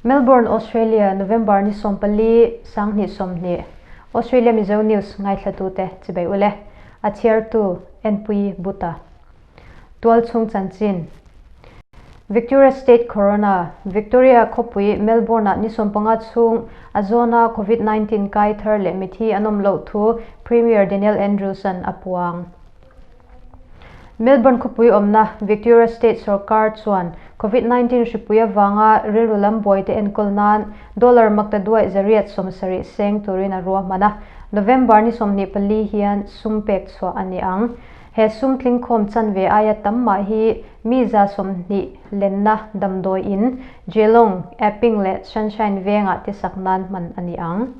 Melbourne, Australia, November ni 14, 2020. Australia Mizo News ngaithlatute chibai ule. A chhiartu Enpui Buta. Tualchhung chanchin. Victoria State Corona, Victoria khawpui Melbourne-ah ni 15 chhung a zawna Covid-19 kai thar leh mithi an awm loh thu Premier Daniel Andrews-a'n a puang. Melbourne khawpui awmna Victoria State sorkar chuan Covid-19 hripui avanga rilru lam buaite enkawl nan dollar maktaduaih 870 seng turin a ruahman a, November ni 24 hian sum pek chhuah a ni ang. He sum tlingkhawm chanve aia tam mah hi mi 20 lenna damdawi in Geelong, Epping leh Sunshine vengah te sak nan hman a ni ang.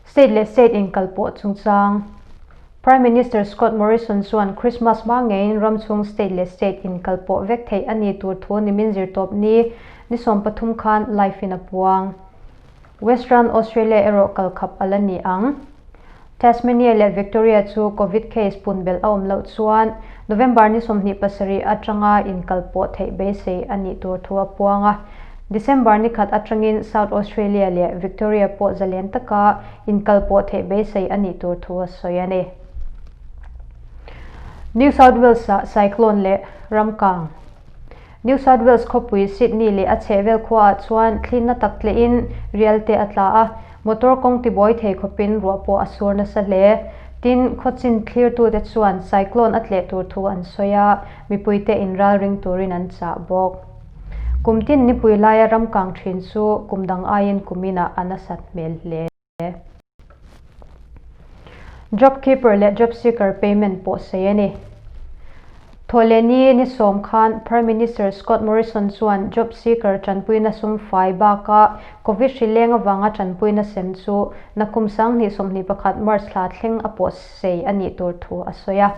State leh state inkalpawh chungchang. Prime Minister Scott Morrison chuan Christmas hma ngeiin ram chhung state leh state inkalpawh vek theih a ni tur thu nimin zirtawp ni ni 13 khan live in a puang. Western Australia erawh kalkhap a la ni ang. Tasmania leh Victoria chu Covid case pun belh a awm loh chuan November ni 27 atanga inkalpawh theih beisei a nih tur thu a puang a. December ni khat atangin South Australia leh Victoria pawh zalen taka inkalpawh theih beisei a nih tur thu a sawi a ni. New South Wales-ah cyclone leh ramkang. New South Wales khawpui Sydney leh a chhehvel khuaah chuan thli na tak tlehin rial te a tla a, motor kawng tibuai thei khawpin ruah pawh a sur nasa hle. Tin, khawchin thlirtute chuan cyclone a tleh tur thu an sawi a, mipuite inralring turin an chah bawk. Kum tin nipui laia ram kang thin chu kum dang aiin kuminah a nasat hmel hle. Jobkeeper leh Jobseeker payment pawh sei a ni. Thawhlehni ni 10 khan Prime Minister Scott Morrison chuan Jobseeker tanpuina sum fai baka Covid hri leng avanga tanpuina sem chu nakum 2021 March thla thleng a pawh sei a nih tur thu a sawi a.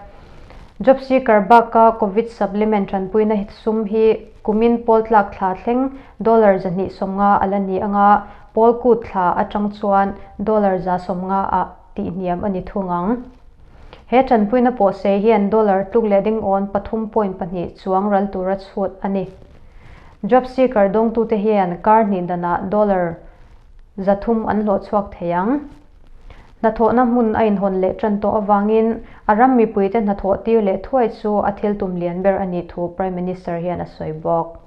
Jobseeker baka Covid supplement tanpuina sum hi kumin pawl tlak thla thleng dollar 250 a la ni anga, pawl kut thla atang chuan dollar 150 ah tihhniam a ni thung ang. He tanpuina pawh sei hian dollar tluk leh ding awn 3.2 chuang ral tura chhut a ni. Jobseeker dawngtute hian kar hnih danah dollar 300 an hlawh chhuak thei ang. Hnathawhna hmun a inhawn leh tan tawh avangin a ram mipuite hnathawh tir leh thuai chu a thil tum lian ber a nih thu Prime Minister hian a sawi bawk.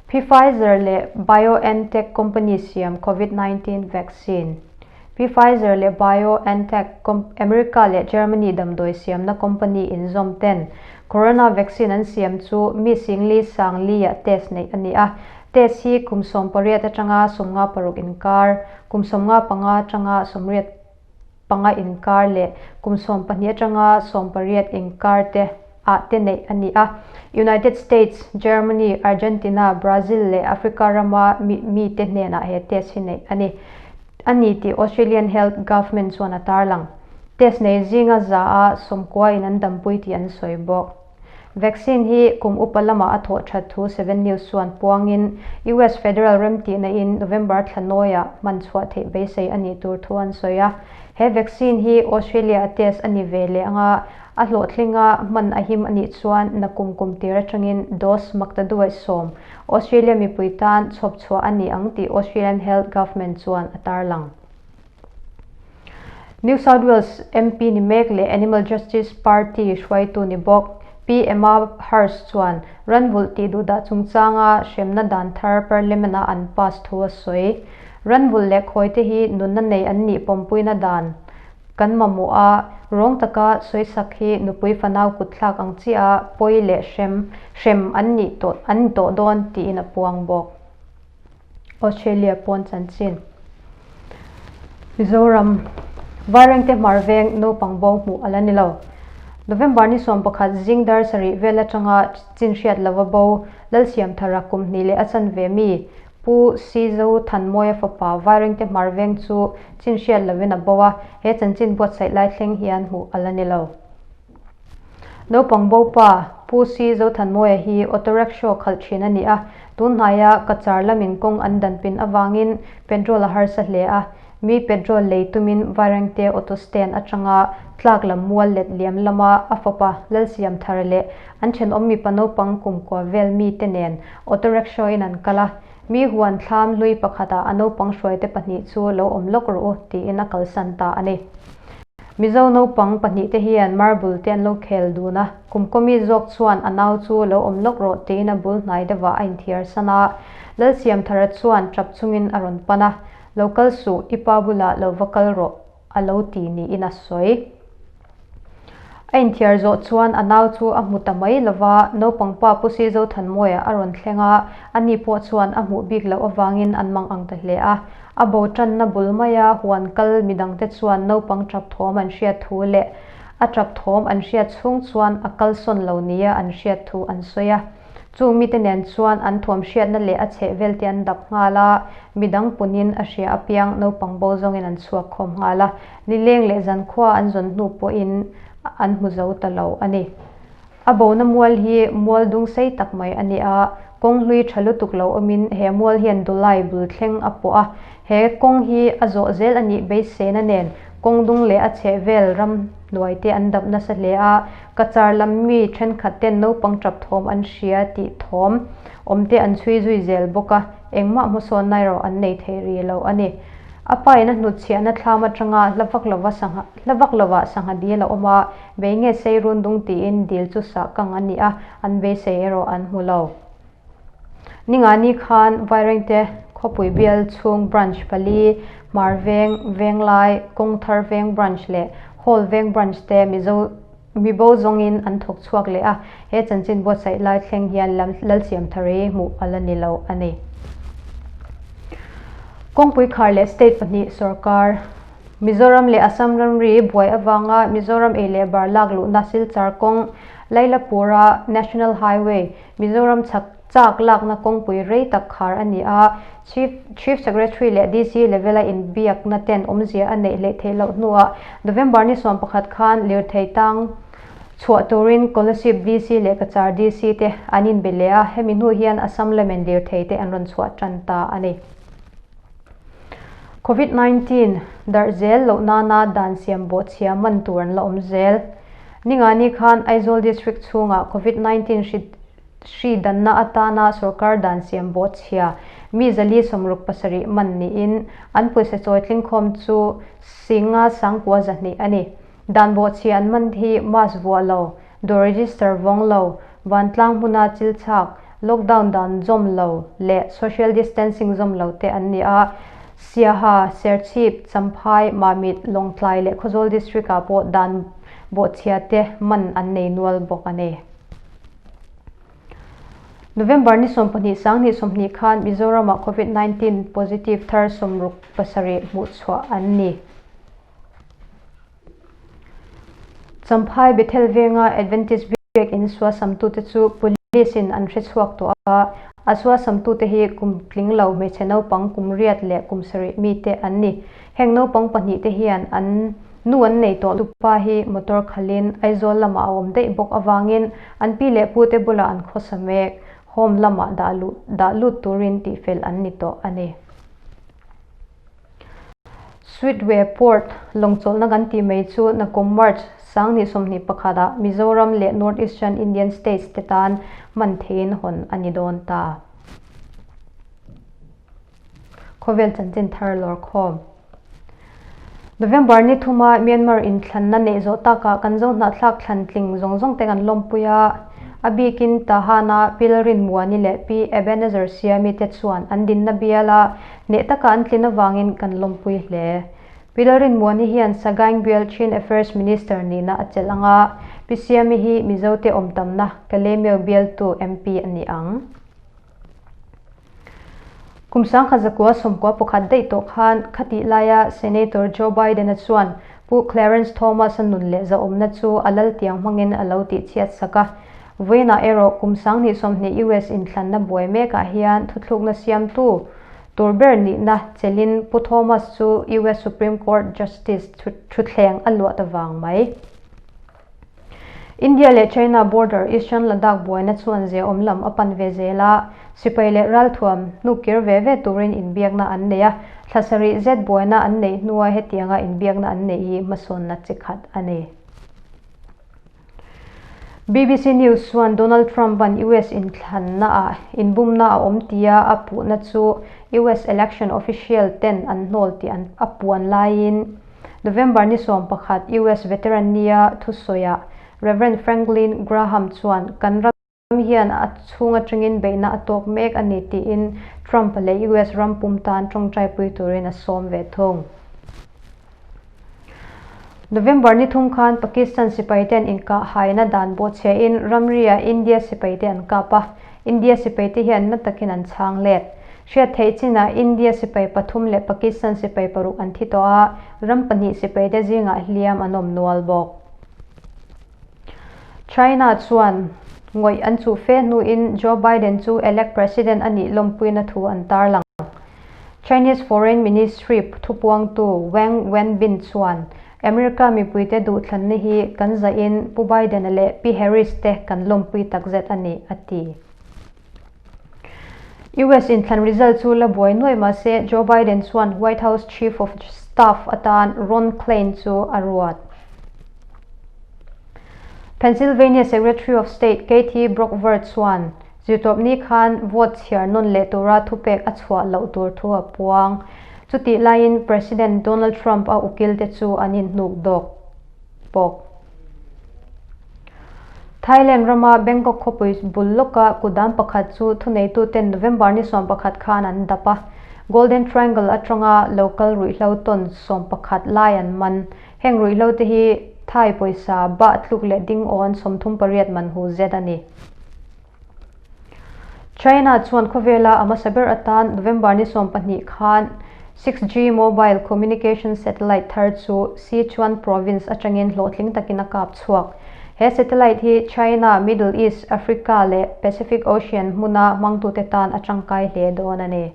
Pfizer leh BioNTech company siam Covid-19 vaccine. Pfizer leh BioNTech America leh Germany damdawi siamna company inzawm ten corona vaccine an siam chu mi singli sang li-ah test neih a ni a. Test hi kum 18 atanga 56 inkar, kum 55 atanga 85 inkar leh kum 12 atanga 18 inkar te ah te neih a ni a. United States, Germany, Argentina, Brazil leh Africa rama mi te hnenah he test hi neih a ni. A ni tih Australian Health Government chuan a tarlang. Test nei zinga za a 90 in an dampui tih an sawi bawk. Vaccine hi kum upa lamah a thawh that thu 7 News chuan puangin US Federal remtihna in November thla nawiah hman chhuah theih beisei a nih tur thu an sawi a. He vaccine hi Australia a test a ni ve leh anga a hlawhtlinga hman a him a nih chuan nakum kum tir atangin dose 810 Australia mipui tan chhawp chhuah a ni ang tih Australian Health Government chuan a tarlang. New South Wales MP ni mek leh Animal Justice Party hruaitu ni bawk P Emma Hurst chuan ranvulh tih duhdah chungchanga hremna dan thar Parliament-a an pass thu a sawi. Ranvulh leh khawite hi nunna nei an nih pawmpuina dan kan mamawh a, rawng taka sawisak hi nupui fanau kutthlak ang chiah a pawi leh hrem hrem an nih tawh an ni tawh dawn tiin a puang bawk. Australia pawn chanchin. Mizoram Vairengte hmar veng naupang bo hmuh a la ni lo. November ni 11 zing dar sarih vel atanga chin hriat lova bo Lalsiamthara kum hnih leh a chanve mi Pu Sizo Thanmawia fapa Vairengte hmar veng chu chin hriat lovin a bo a, he chanchin buatsaih lai thleng hian hmuh a la ni lo. Naupang bo pa Pu Sizo Thanmawia hi auto rickshaw khalh thin a ni a, tun hnaia Cachar lamin kawng an dan pin avangin petrol a harsa hle a, mi petrol lei tumin Vairengte auto stand atanga Tlak lam mual let liam lama a fapa Lalsiamthara leh an thenawm mipa naupang kumkua vel mite nen auto rickshaw in an kal a. Mi huan thlam hlui pakhatah a naupang hruaite pahnih chu lo awm lawk rawh u tiin a kalsan ta a ni. Mizo naupang pahnihte hian marble te an lo khel dun a, kumkawmi zawk chuan a nau chu lo awm lawk rawh tiin a bul hnai deuhah a inthiar san a. Lalsiamthara chuan tap chungin a rawn pan a, Lo kal suh, i pa bulah lo va kal rawh a lo ti niin a sawi. A inthiar zawh chuan a nau chu a hmu ta mai lova, naupang pa Pu Sizothanmawia a rawn thleng a, ani pawh chuan a hmuh bik loh avangin an mang ang ta hle a. A bo tanna bul maia huan kal midangte chuan naupang tap thawm an hriat thu leh a tap thawm an hriat chhung chuan a kalsawn lo nia an hriat thu an sawi a. Chung mite nen chuan an thuam hriatna leh a chhehvel te an dap nghal a, midang punin a hria apiang naupang bo zawngin an chhuak khawm nghal a, nileng leh zankhua an zawn hnu pawhin an hmu zo ta lo a ni. A bona mual hi mual dung sei tak mai a ni a, kawng hlui tha lutuk lo awmin he mual hian Dulai bul thleng a pawh a, he kawng hi a zawh zel a nih beiseina nen kawng dung leh a chhehvel ram hnuai te an dap nasa hle a, Cachar lam mi thenkhat ten naupang tap thawm an hria tih thawm awm te an chhui zui zel bawk a, engmah hmasawnna erawh an nei thei rih lo a ni. A pa in a hnutchhiahna thlam atanga hla vak lova sangha hla vak lovah sangha dil a awm a, bei nge sei run dung tiin dil chu sah kang a ni a, an beisei erawh an hmu lo. Ningani khan Vairengte khawpui bial chhung branch pali, Hmar Veng, Venglai, Kawngthar Veng branch leh Hall Veng branch te Mizo mibo zawngin an thawk chhuak leh a, he chanchin buatsaih lai thleng hian Lalsiamthari hmuh a la ni lo a ni. Kawngpui khar leh state pahnih sorkar, Mizoram leh Assam ramri buai avanga Mizoram ei leh bar lak luhna Silchar kawng, Lailapura National Highway, Mizoram chhak chak lakna kawngpui rei tak khar a ni a, Chief Chief Secretary leh DC level a inbiakna ten awmzia a neih hleih theih loh hnuah November ni 11 khan lirthei tang chhuah turin Kolasib DC leh Cachar DC te an inbe leh a, hemi hnu hian Assam lamin lirthei te an rawn chhuah tan ta a ni. Covid 19 darh zel loh nana dan siam bawhchhia man tur an la awm zel. Ningani khan Aizawl District chhungah Covid 19 hri hri danna atana sorkar dan siam bawhchhia mi 477 man niin an pawisa chawi tlingkhawm chu Singa sangkua 200 a ni. Dan bawhchhia an man hi mask vuah lo, dawr register vawng lo, vantlang hmuna chil chhak, lockdown dan zawm lo leh social distancing zawm lo te an ni a. Siaha, Serchhip, Champhai, Mamit, Lawngtlai leh Khawzawl District ah pawh dan bawhchhia te man an nei nual bawk a ni. November ni 12 sang 20 khan Mizoram ah Covid 19 positive thar 67 hmuhchhuah an ni. Champhai Bethel venga Adventist Biakinn suasamtute chu Police in an hrechhuak tawh a, a suasamtute hi kum tling lo hmeichhe naupang kum riat leh kum sarih mite an ni. Heng naupang pahnihte hian an nu an nei tawh tupa hi motor khalin Aizawl lamah a awm daih bawk avangin an pi leh pute bulah an khawsa mek. Home lamah dah luh dah lut turin tihfel an ni tawh a ni. Sweetway Port lawngchawlhna kan tih mai chu nakum March 2021 ah Mizoram leh North Eastern Indian States te tan hman theihin hawn a ni dawn ta. Khawvel chanchin thar lawrkhawm. November ni thuma Myanmar inthlanna neih zawh takah kan zo hnahthlak thlan tling zawng zawng te kan lawmpui a, a bikin Tahana Pi Lalrinmuani leh Pi Ebenezer Siami te chuan an dinna biala Hneh taka an tlin avangin kan lawmpui hle. Pi Lalrinmuani hian Sagaing Bial Chin Affairs Minister nihna a chelh ang a, Pi Siami hi Mizote awm tamna Kalaymyo bialtu MP a ni ang. Kum 1991 daih tawh khan khatih laia Senator Joe Biden-a chuan Pu Clarence Thomas-a nun leh zahawmna chu a lal tiang hmangin a lo tihchhiat sak a. Vawiinah erawh kum 2020 US inthlanna buai mekah hian thuthlukna siamtu tur ber nihna chelin Pu Thomas chu US Supreme Court Justice thutthleng a luah ta vang mai. India leh China border Eastern Ladakh buaina chuan ziaawm lam a pan ve zel a, sipai leh ralthuam hnukkir ve ve turin inbiakna an nei a, thla sarih zet buaina an neih hnua hetianga inbiakna an neih hi hmasawnna chi khat a ni. BBC News chuan Donald Trump-a'n US inthlannaah inbumna a awm tia a puhna chu US election official ten an hnawl tih an a puan laiin November ni 11 US veteran nia thusawiah Rev Franklin Graham chuan kan ram hian a chhung atangin beihna a tawk mek a ni tiin Trump leh US ram pum tan tawngtaipui turin a sawm ve thung. November ni thum khan Pakistan sipaiten inkahhaina dan bawhchhiahin ramriah India sipaite an kap a, India sipaite hian na takin an chhang let. Hriat theih chinah India sipai pathum leh Pakistan sipai paruk an thi tawh a, ram pahnih sipaite zingah hliam an awm nual bawk. China chuan ngawih an chuh fe hnuin Joe Biden chu elect president a nih lawmpuina thu an tarlang. Chinese Foreign Ministry thupuangtu Wang Wenbin chuan, America mipuite duhthlanna hi kan zahin Pu Biden-a leh Pi Harris te kan lawmpui takzet a ni, a ti. US inthlan result chu la buai nuai mah se Joe Biden chuan White House Chief of Staff atan Ron Klain chu a ruat. Pennsylvania Secretary of State Kathy Brockvert chuan Zirtawpni khan vote chhiar nawn leh tura thupek a chhuah loh tur thu a puang. Chutih laiin President Donald Trump a ukilte chu an inhnuk dawk bawk. Thailand rama Bangkok khawpui bul lawka kutdam pakhat chu thuneituten November ni 11 khan an dap a. Golden Triangle atanga local ruihhlo tawn 11 lai an man. Heng ruihhlo te hi Thai pawisa bah tluk leh ding awn 38 man hu zet a ni. China chuan khawvela a hmasa ber atan November ni 12 khan 6G mobile communication satellite thar chu Sichuan province atangin hlawhtling takin a kap chhuak. He satellite hi China, Middle East, Africa leh Pacific Ocean hmuna hmangtute tan a tangkai hle dawn a ni.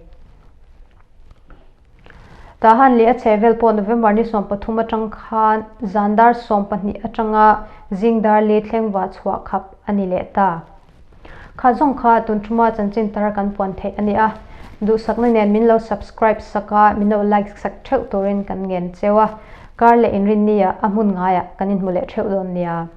Tahan leh a chhehvel pawh November ni 13 atang khan zan dar 12 atanga zing dar li thleng vah chhuah khap a ni leh ta. Kha zawng kha tun thuma chanchin tar kan puan theih a ni a, duhsakna nen min lo subscribe sak a, min lo like sak theuh turin kan ngen cheu a, kar leh inrinnia a hmun ngaiah kan inhmu leh theuh dawn nia.